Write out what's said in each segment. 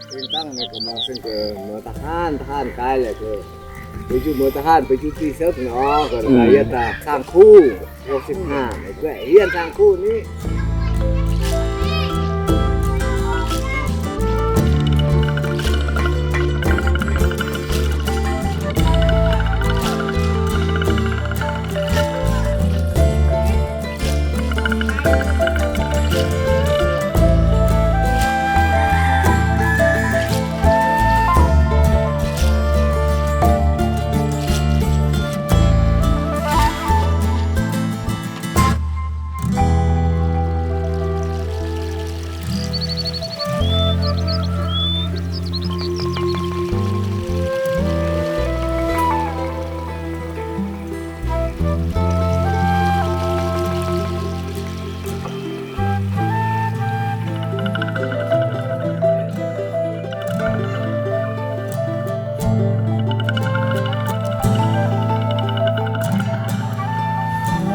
ເປັນຕັ້ງໃນກະມອງເຊິ່ງກະເມືອທະຫານ ທະຫານກາຍແລ້ວກະໄປຢູ່ເມືອທະຫານ ໄປຢູ່ທີ່ເສິກເນາະ ກະໄດ້ຮຽນທາງຄູ ຫົກສິບຫ້າ ກະໄດ້ຮຽນທາງຄູນີ້.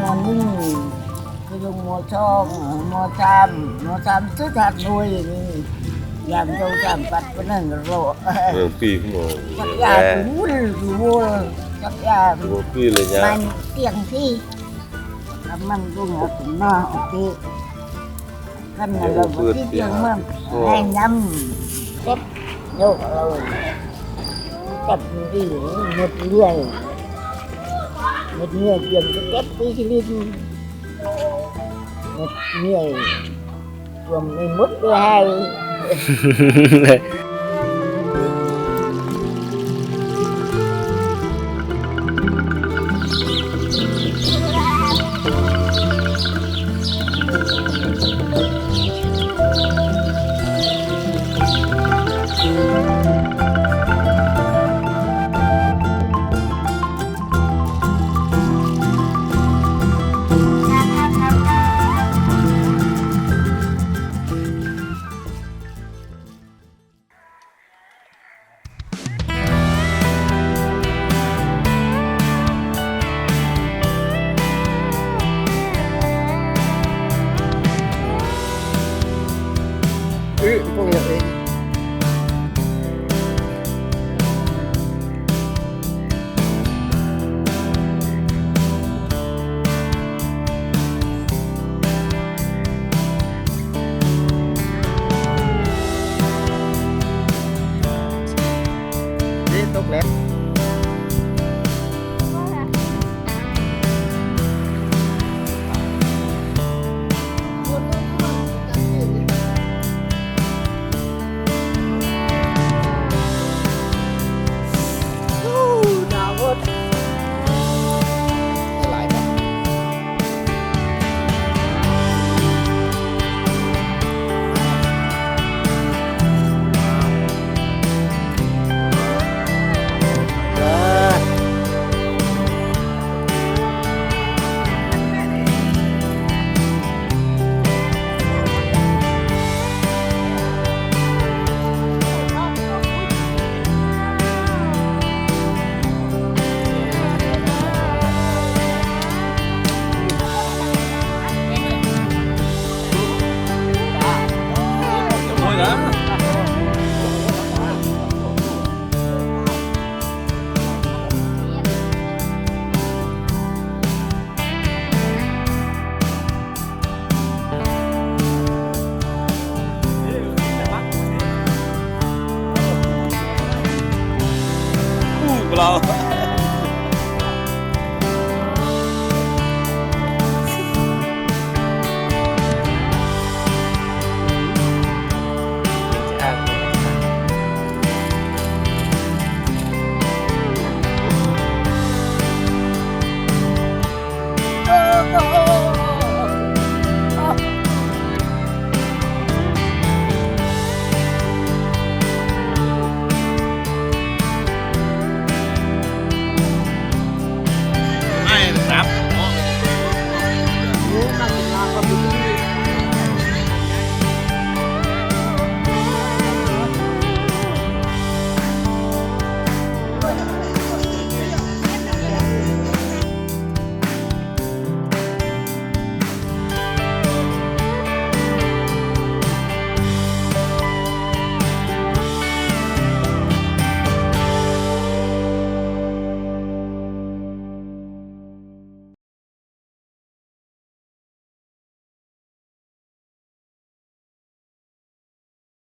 ມ.ໜຶ່ງ ໄປລົງ ມ.ສອງ ມ.ສາມ ມ.ສາມ ສຸດທ້າຍໜ່ວຍນີ້ ຢາມສອງສາມປັດປະໜຶ່ງໂລ ເມືອງປີກ ເມືອງ ຈັກຢາ ເມືອງ ຢູ່ ຢູ່ ຈັກຢາ ຢູ່ປີເລີຍຍາ ມັນຕຽງທີ່ ກຳລັງລົງເອົາຂຶ້ນມາ ໂອເຄ ຄັນນັ້ນລະບໍ່ຕິດຫຍັງມາ ໃຫ້ນຳ ເກັບ ໂຍກເອົາ ຈັບດີ ໝົດເລື່ອຍ ໝົດເມື່ອຍ ຕຽມຈະເກັບໄປຊິຫຼິ້ນ ໝົດເມື່ອຍ ລວມໄປໝົດເລີຍ.